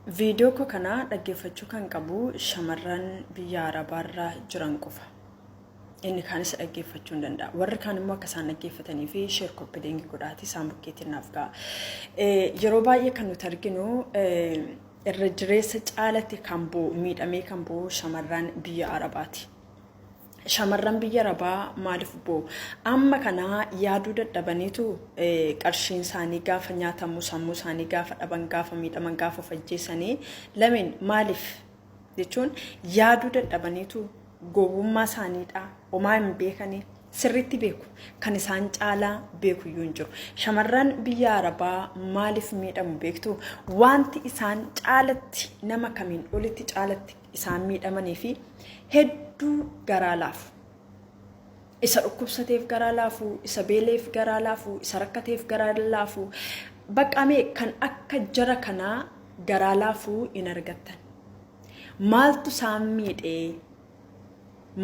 Viidiyoo koo kana dhaggeeffachuu kan qabu shamarran biyya Arabaarra jiran qofa. Inni kaanis dhaggeeffachuu hin danda'a. Warri kaan immoo akka isaan dhaggeeffatanii fi sheer koppiliingi godhaati isaan bukkeetti naaf ga'a. Yeroo baay'ee kan nuti arginu irra jireessa caalatti kan bu'u miidhamee kan bu'u shamarran biyya Arabaati. Shamarran biyya Arabaa maaliif boo'u? Amma kana yaaduu dadhabaniitu qarshiin isaanii gaafa nyaatamu, sammuu isaanii gaafa dhaban, gaafa miidhaman, gaafa of ajjeesanii lameen maaliif jechuun yaaduu dadhabaniitu gowwummaa isaaniidha. Homaa hin beekanii sirriitti beeku. Kan isaan caalaa beeku iyyuu hin jiru. Shamarran biyya Arabaa maaliif miidhamu beektu? Wanti isaan caalatti nama kamiin olitti caalatti isaan miidhamanii fi hedduu garaa laafu. Isa dhukkubsateef garaa laafu, isa beeleef garaa laafu, isa rakkateef garaa laafu. Baqqamee kan akka jara kanaa garaa laafuu hin argattan. Maaltu isaan miidhee?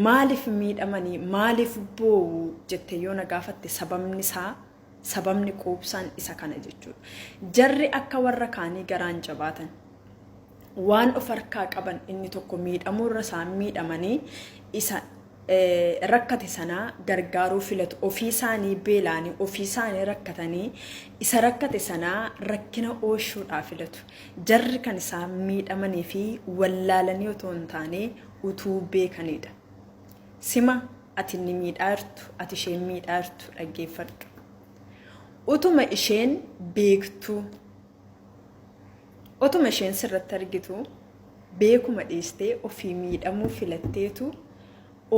Maaliif miidhamanii? Maaliif boo'u? Jettee yoo na gaafatte sababni isaa sababni quubsaan isa kana jechuudha. Jarri akka warra kaanii garaan jabaatan. Waan of harkaa qaban inni tokko miidhamuu irra isaan miidhamanii isa rakkate sanaa gargaaruu filatu. Ofii isaanii beelaanii, ofii isaanii rakkatanii isa rakkate sanaa rakkina ooshuudhaa filatu. Jarri kan isaan miidhamanii fi wallaalanii otoo hin taane utuu beekanidha. Sima ati inni miidhaa jirtu, ati isheen miidhaa jirtu dhaggeeffadhu. Utuma isheen beektuu, Otuma isheen sirratti argitu beekuma dhiistee ofii miidhamuu filatteetu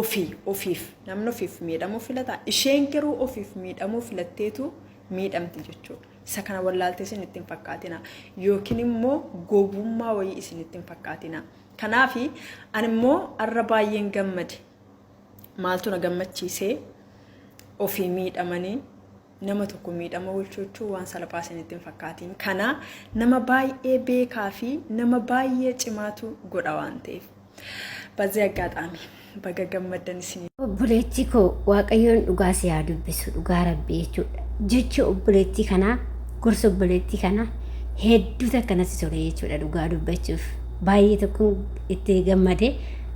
ofii ofiif namni ofiif miidhamuu filata isheen garuu ofiif miidhamuu filatteetu miidhamti jechuudha. Isa kana wallaaltee isinitti hin fakkaatina yookiin immoo gowwummaa wayii isinitti hin fakkaatina. Kanaaf ani immoo har'a baay'een gammade. Maaltu na gammachiisee ofii miidhamanii nama tokko miidhama oolchuu jechuun waan salphaa isinitti hin fakkaatiin. Kana nama baay'ee beekaa fi nama baay'ee cimaatu godha waan ta'eef. Bazii aggaxaami baga gammaddan isin. Obboleettii koo Waaqayyoon dhugaa si haa dubbisu dhugaa rabbii jechuudha. Jechi obboleettii kanaa gorsa obboleettii kanaa hedduu takka natti tole jechuudha dhugaa dubbachuuf. Baay'ee tokkoon itti gammade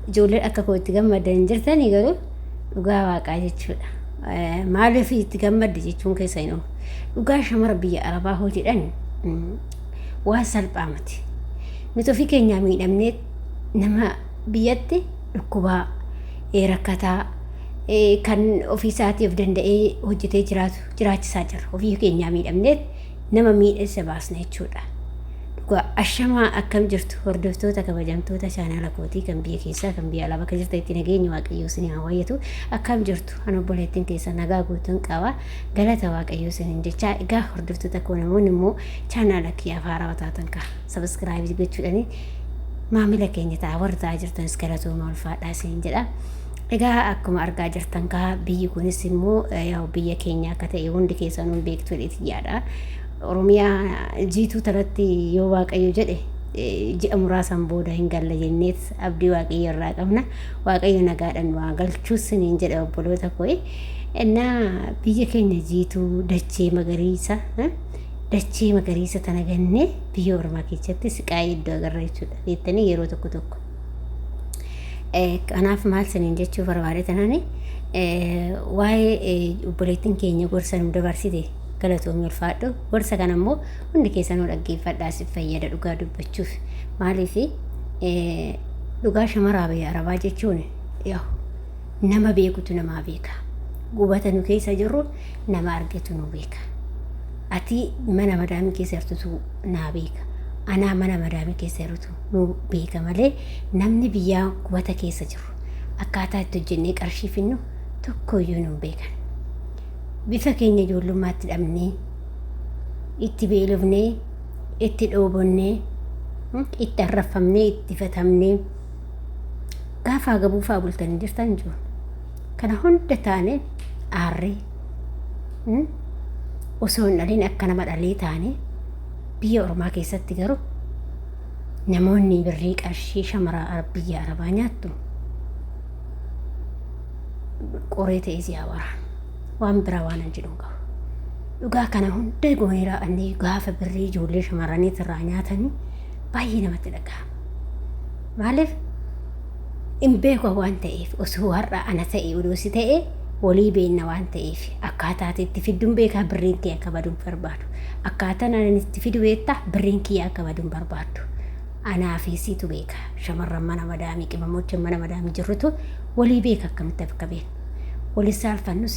ijoolleen akka koo itti gammadan jirtanii garuu dhugaa waaqaa jechuudha. Maaliif itti gammadde jechuun keessa hin oolu. Dhugaa shamara biyya Arabaa hoo jedhan waan salphaa miti. Nuti ofii keenyaa miidhamnee nama biyyatti dhukkubaa rakkataa kan ofii isaatii of danda'ee hojjetee jiraatu jiraachisaa jirra. Ofii keenyaa miidhamnee nama miidhessa baasna jechuudha. Dhugaa ashamaa akkam jirtu hordoftoota kabajamtoota chaanaala kootii kan biyya keessaa kan biyya alaa bakka jirtanitti nageenyi waaqayyoo isin haa waayyatu. Akkam jirtu an obboleettiin keessa nagaa guutuun qaba galata waaqayyoo isiniin jechaa. Egaa hordoftoota koo namoonni immoo chaanaala kiyyaaf haarawaa taatan ka sabiskiraayibii gochuudhani maamila keenya ta'a warri ta'aa jirtanis galatooma ulfaadhaa isiniin jedha. Egaa akkuma argaa jirtan kaa biyyi kunis immoo yaa'u biyya keenya akka ta'e hundi keessanuu beektu jedheetiin yaada. Oromiyaa jiituu tanatti yoo Waaqayyo jedhe ji'a muraasan booda hin galla jenneet abdii Waaqayyo irraa qabna. Waaqayyo nagaadhaan nu haa galchuu siniin jedha obboloota koo. Innaa biyya keenya jiituu dachee magariisa dachee magariisa tana gannee biyya ormaa keessatti siqaayii iddoo agarra jechuudha. Beektanii yeroo tokko tokko. Kanaaf maal siniin jechuu barbaade tanani waa'ee obboleettiin keenya gorsa nu dabarsite galatoomi ulfaadhu. Gorsa kana immoo hundi keessanuu dhaggeeffadhaa si fayyada dhugaa dubbachuuf. Maaliif dhugaa shamaraa biyya arabaa jechuun yaa'u nama beekutu namaa beeka. Gubata nu keessa jirru nama argetu nu beeka. Ati mana madaamii keessa jirtutu naa beeka. Anaa mana madaamii keessa jirutu nu beeka malee namni biyyaa gubata keessa jiru akkaataa itti hojjennee qarshii finnu tokkoyyuu nu hin beekan. Bifa keenya ijoollummaatti dhabnee, itti beelofnee, itti dhoobonnee, itti arraffamnee, itti fatamnee gaafa agabuu fa'aa bultanii jirtan jiru. Kana hunda taane aarree osoo hin dhalin akka nama dhalee taane biyya ormaa keessatti garuu namoonni birrii qarshii shamara biyya arabaa nyaattu qoree ta'ee si haa waraanu. Waan biraa waan an jedhu hin qabu. Dhugaa kana hunda goonee raawwannee gaafa birrii ijoollee shamarranii irraa nyaatanii Baay'ee namatti dhagahama. Maaliif hin beeku waan ta'eef osoo har'a ana ta'e odoo si ta'e walii beenna waan ta'eef akkaataa ati itti fidduun beekaa birriin kee akka badu hin barbaadu. Akkaataan ani itti fidu beektaa birriin kiyya akka badu hin barbaaddu. Anaa fi siitu beeka. Shamarran mana madaamii qimamoochan mana madaamii jirrutu walii beeka akkamitti akka beeknu. Wali saalfannus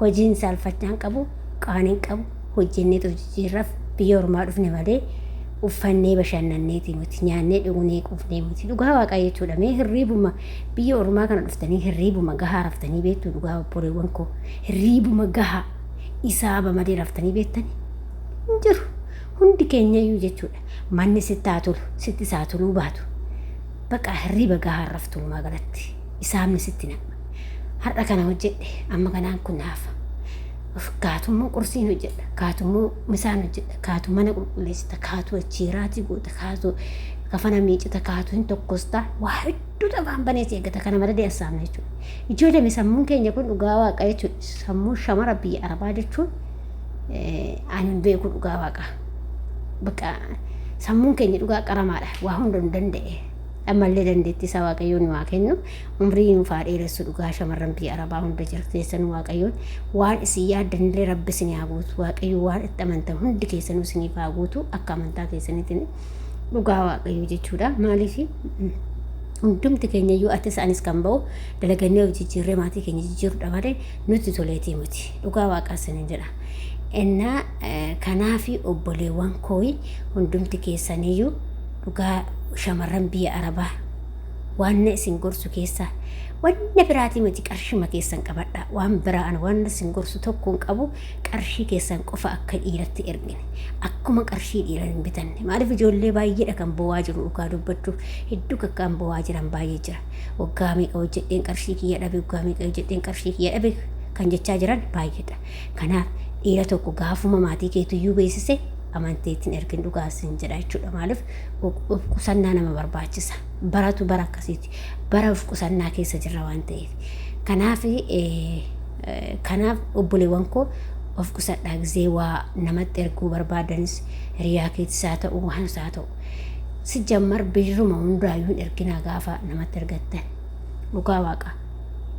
hojiin saalfachaan qabu qaaniin qabu hojjenneetu jijjiirraaf biyya ormaa dhufne malee uffannee bashannanneeti miti nyaannee dhugnee quufnee miti dhugaa waaqaa jechuudha mee hirriibuma biyya ormaa kana dhuftanii hirriibuma gahaa raftanii beektu dhugaa obboleewwan koo hirriibuma gahaa isaaba malee raftanii beektanii hin jiru hundi keenyayyuu jechuudha manni sitti haa tolu sitti isaa toluu baatu baqa hirriiba gahaa raftu walumaa galatti isaabni sitti nama har'a kana hojjedhe amma kanaan kun hafa of kaatummoo qursiin hojjedha kaatummoo misaan hojjedha kaatu mana qulqulleessita kaatu achiiraatii goota kaatu kafana miicita kaatu hin tokkosta waa hedduu afaan banee si eeggata kana malee assaamna jechuudha. Ijoollee sammuun keenya kun dhugaa waaqa jechuudha sammuu shamara biyya arabaa jechuun ani hin beeku dhugaa waaqa. Bakka sammuun keenya dhugaa qaramaadha waa hunda nu danda'e. Ammallee dandeettii isaa waaqayyoon nu haa kennu umrii nuuf haa dheeressu dhugaa shamarran biyya arabaa hunda jiru keessan waaqayyoon waan isin yaaddanillee rabbi isin haa guutu waaqayyo waan itti amantan hundi keessanuu isiniif haa guutu akka amantaa keessaniitiin dhugaa waaqayyo jechuudha maaliif hundumti keenya iyyuu atis anis kan ba'u dalagannee of jijjiirree maatii keenya jijjiiruudha malee nutti toleetii miti dhugaa waaqaa isiniin jedha. Innaa kanaafi obboleewwan kooyi hundumti keessaniyyuu dhugaa shamarran biyya arabaa waan isin gorsu keessaa wanna biraatii miti qarshima keessan qabadha waan biraa an waan isin gorsu tokko hin qabu qarshii keessan qofa akka dhiiratti ergine akkuma qarshii dhiiran hin bitanne maaliif ijoollee baay'eedha kan bowaa jiru dhugaa dubbachuuf hedduu kakkaan bowaa jiran baay'ee jira waggaa meeqa hojjedheen qarshii kiyya dhabe waggaa meeqa hojjedheen qarshii kiyya dhabe kan jechaa jiran baay'eedha kanaaf dhiira tokko gaafuma maatii keetuyyuu beeksise amanteetiin ergin dhugaa sin jedha jechuudha maaliif of qusannaa nama barbaachisa baratu bara akkasiiti bara of qusannaa keessa jirra waan ta'eef kanaaf kanaaf obboleewwan koo of qusadhaa gisee waa namatti erguu barbaadanis hiriyaa keetis haa ta'u waan haa ta'u si jammar birruma hundaayyuu hin erginaa gaafa namatti ergattan dhugaa waaqa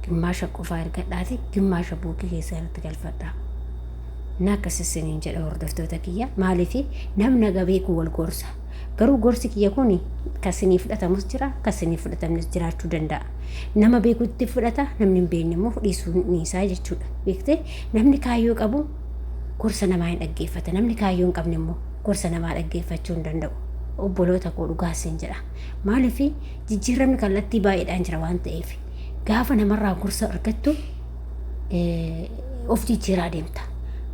gimmaasha qofaa ergadhaati gimmaasha buukii keessa irratti galfadhaa. Na akkas isiniin jedha hordoftoota kiyya maaliif namni naga beeku wal gorsa garuu gorsi kiyya kun kasinii fudhatamus jira kasinii fudhatamnis jiraachuu danda'a nama beekutti fudhata namni hin beekne immoo dhiisuu isaa jechuudha beektee namni kaayyoo qabu gorsa namaa hin dhaggeeffata namni kaayyoo hin qabne immoo gorsa namaa dhaggeeffachuu hin danda'u obboloota koo dhugaa isin jedha maaliif jijjiiramni kallattii baay'eedhaan jira waan ta'eef gaafa namarraa gorsa argattu of jijjiiraa deemta.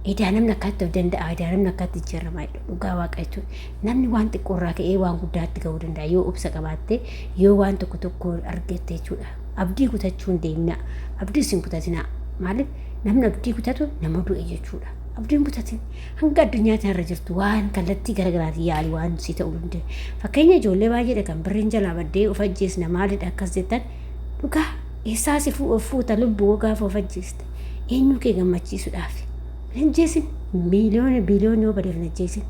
Edaa namni akkatti of danda'a, edaa namni akkatti jijjiiramaa jedhu dhugaa waaqa jechuudha. Namni waan xiqqoorraa ka'ee waan guddaatti ga'uu danda'a yoo obsa qabaatte yoo waan tokko tokko argatte jechuudha. Abdii kutachuu hin deemna. Abdii isin kutatinaa. Maaliif namni abdii kutatu nama du'e jechuudha. Abdiin kutatin hanga addunyaa irra jirtu waan kallattii garaagaraatiin yaali waan si ta'uu danda'e. Fakkeenya ijoollee baay'eedha kan birriin jalaa baddee of ajjeesna maalidha akkas jettan dhugaa eessaa si fuuta lubbuu gaafa of ajjeeste eenyu kee gammachiisuudhaaf hin ajjeesin miiliyoona biiliyoona yoo badeef hin ajjeesin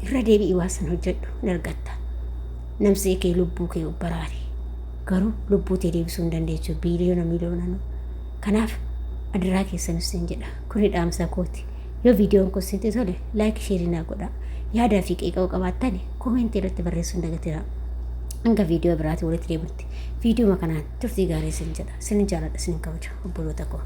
irra deebi'i waan san hojjedhu hin argatta namsee kee lubbuu kee baraari garuu lubbuu tee deebisuu hin dandeessu biiliyoona miiliyoona nu kanaaf adiraa keessanis hin jedha kuni dhaamsa kooti yoo viidiyoon kun sitti tole like share naa godha yaadaa fi qeeqa'uu qabaattan koomentii irratti barreessuu hin dagatinaa hanga viidiyoo biraatiin walitti deebinutti viidiyoo kanaan turtii gaarii isin jedha isin jaaladha isin kabaja obboloota koo.